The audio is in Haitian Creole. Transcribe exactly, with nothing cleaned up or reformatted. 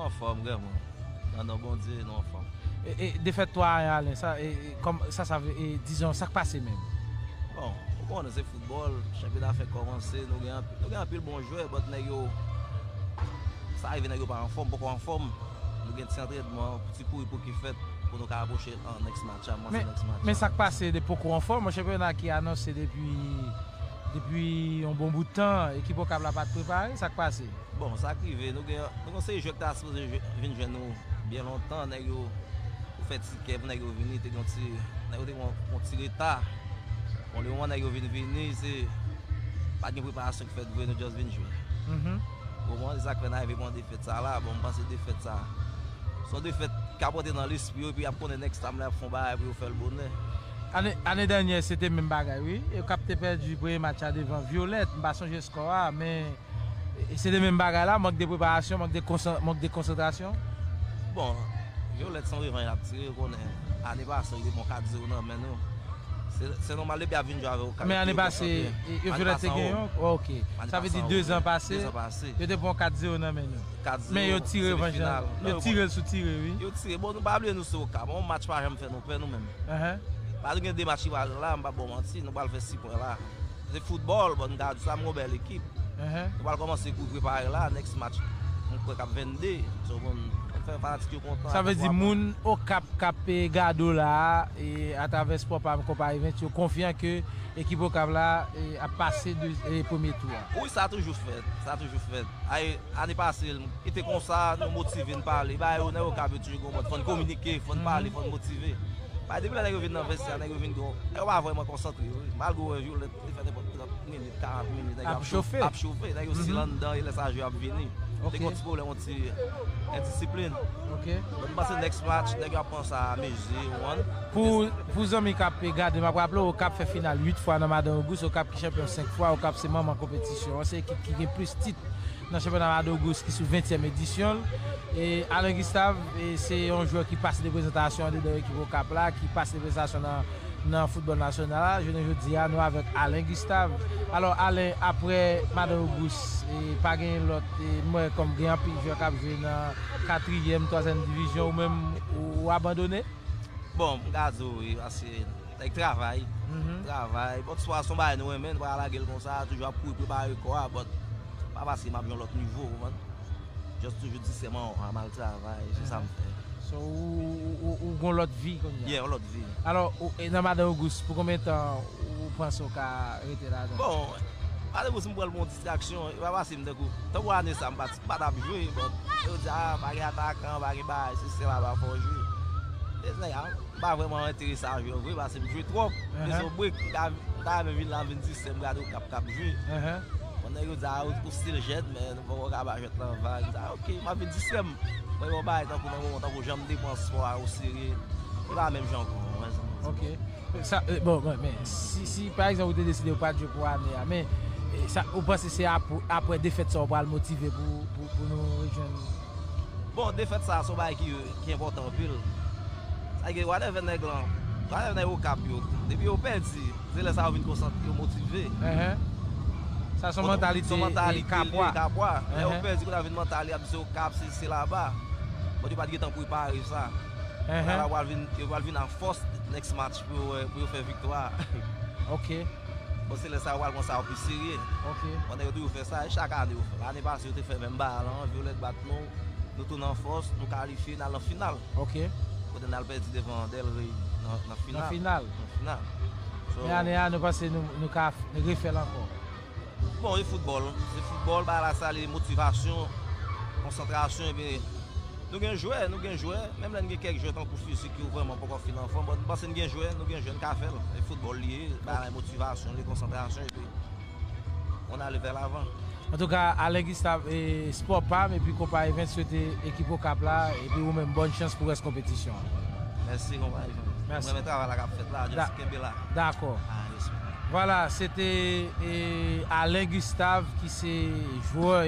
Anfòm, grèman. Nan non Bondye, nou anfòm. E, e, defèt twa a en, Alen, sa, e, e, kòm, sa, sa vle, e, dizon, sa k pase menm? Bon, ou konnen se foutbòl, chanpyona fèk kòmanse, nou gen anp-, nou gen anpil bon jwè, but nèg yo, sa rive nèg yo pa anfòm, poko anfòm. Nou gen ti antrènman, ti kouri pou ki fèt, pou nou ka apwoche an next match a, mwen se Men, next match men a. Sa k pase de poko anfòm, yon chanpyona ki anonse depi, depi yon bon bout tan, ekip Okap la pa t prepare, sa k pase? Bon, sa k rive, nou gen, nou gen yon seri jwè ki ta sipoze jwe, vin jwenn nou byen lontan, nèg yo, pou fè tikè pou nèg yo vini, te gen yon ti, nèg yo te gen yon, yon ti reta. Bon, lemoman nèg yo vin vini, se, pa t gen preparasyon ki fèt vre, nou just vin jwe. Mhm. Ou konprann, se sa k fè n arive pran defèt sa la. Bon, m panse defèt sa, se yon defèt k ap rantre nan lespri yo, epi y ap konnen next time lè y ap fè yon bagay pou yo fè l bonè. Ane, ane dènyè, se te menm bagay, wi. Okap te pèdi premye match la devan Violette, m pa sonje skò a, men E, se te menm bagay la, mank de preparasyon, mank de konsan-, mank de konsantrasyon. Bon, Violette se yon revanj l ap tire, ou konnen, ane pase, yo te pran kat zewo nan men nou. Se, se nòmal, depi y ap vin jwe avè Okap, Men ane pase, e, e, Violette te gen yon? Ok. Sa vle di, dezan pase, dezan pase, yo te pran kat zewo nan men nou. Men yo tire revanj lan. Yo tire l sou tire, wi. Yo tire. Bon, nou pa bliye nou se Okap. Yon match pa janm fè nou pè, nou menm. Ahan. Pa gen de match ki pral la, m p ap ba w manti, nou pral fè sis pwen la. Se foutbòl, bon, m ka di sa, m gon bèl ekip. Ahan. Nou pral kòmanse pou prepare la, next match, m kwè k ap vennde. So, bon, fè fanatik yo kontan. Sa vle di moun Okap k ap, e, gade w la a, e, atravè Sport Prime Konpayi Event, yo konfyan ke ekip Okap la, e, ap pase de, e, premye tou a. Wi, sa toujou fèt, sa toujou fèt. Ay, ane pase, li te konsa, nou motive, n pale. Ba yo, nèg Okap yo toujou gon mòd. Fò n kominike, fò n pale, fò n motive. Ba, depi lè nèg yo vin nan vèstè a, nèg yo vin gon, nèg yo pa vrèman konsantre, wi. Malgre w wè Violette, li fè nenpòt trant minit, karant minit, nèg yo ap chofe, ap chofe, nèg yo si l anndan, e lè sa jwe ap vini. Te gen yon ti pwoblèm, yon ti, endisiplin. Ok. Bon, m panse next match, nèg yo ap pran sa a mezi, ou konprann? Pou, pou zanmi k ap gade, m ap raple w, Okap fè final uit fwa nan Madan Ogous, Okap ki chanpyon senk fwa, Okap se manman konpetisyon an, se ekip ki gen plis tit nan chanpyona Madan Ogous ki sou ventyèm edisyon l. E Alain Gustave, e, se yon jwè ki pase de prezantasyon andedan ekip Okap la, ki pase de prezantasyon nan, nan foutbòl nasyonal la. Jounen jodi a, nou avèk Alain Gustave. Alò, Alain, aprè Madan Ogous, e, pa gen lòt, e, m wè kòm gen anpil jwè k ap jwe nan katriyèm, twazyèm divizyon, ou menm, ou, ou abandone? Bon, m ka di w wi, paske nèg travay, travay. Bon, spò a se yon bagay nou renmen, nou pa ka lage l konsa, toujou ap kouri prepare kò a, but pa paske m ap yon lòt nivo, ou konprann? Just toujou di sèman, a m al travay, se sa m fè. So, ou, ou, ou, ou gon lòt vi kounye a? Yeah, yon lòt vi. Alò, ou, e nan Madan Ogous, pou konbyen tan ou panse w ka rete ladan? Bon, Madan Ogous, m pran l pou yon distraksyon, e pa paske m tankou, tankou ane sa, m pa t, m pa t ap jwe, but yo di, a, pa gen atakan, pa gen bagay, se sèl aba fò w jwe. E nèg a, m pa vrèman enterese a jwe vre, paske m jwe twòp. M bezwen yon break, m ta, m ta renmen vin la, m vin distrè, m gade Okap k ap jwe. Bon, nèg yo di, a, ou, ou still jèn, men nou poko ka ba jwèt lan vag. M di, a, ok, m ap vin distrè m. Mwen, yon bagay tankou nan moman, tankou jan m te pran spò a oserye, e pa menm jan ankò, mwen, mwen. Ok. Sa, e, bon, bon, men, si, si, pa egzanp, ou te deside ou pa t jwe pou ane a, men, e, sa, ou panse se ap-, aprè defèt sa ou pral motive pou, pou, pou nou rejwenn? Bon, defèt sa, se yon bagay ki, ki enpòtan anpil. Sa vle di, whatever nèg lan, whatever nèg Okap yo, depi yo pèdi, se lè sa yo vin konsantre, yo motive. Enhen. Sa se yon mantalite, se yon mantalite e, kapwa. Li, kapwa. Lè yo pèdi, kounye a vin mantalite, ap di se Okap, se, se laba. Bon, yo pa t gentan prepare sa. Enhen. Kounye a la, yo pral vin, yo pral vin a fòs next match pou yo, pou yo fè viktwa. Ok. Bon, se lè sa yo pral pran sa yo pi serye. Ok. Bon, nèg yo toujou fè sa, e chak ane yo fè. Ane pase, yo te fè menm bagay lan, Violette bat nou, nou tounen an fòs, nou kalifye, n al nan final. Ok. Kote n al pèdi devan Del Rey nan, nan final. Nan final. Nan final. So, men ane a, nou panse nou, nou ka f-, nou refè l ankò? Bon, e foutbòl. Se foutbòl, bagay la, sa li motivasyon, konsantrasyon, epi nou gen jwè, nou gen jwè. Menm lè n gen kèk jwè tankou Fizik yo vrèman poko fin anfòm, but m panse n gen jwè, nou gen jwè, n ka fè l. E foutbòl li ye, bagay la, motivasyon, li konsantrasyon, epi on ale vè lavan. Antouka, Alain Gustave, e, Sport Pam epi Konpa Event swete ekip Okap la, epi ou menm, bòn chans pou rès konpetisyon an. Mèsi, Konpa Event. Mèsi. M renmen travay la k ap fèt la, just kenbe la. Dakò. Ah, respè. Vwala, se te, e, Alain Gustave ki se jwè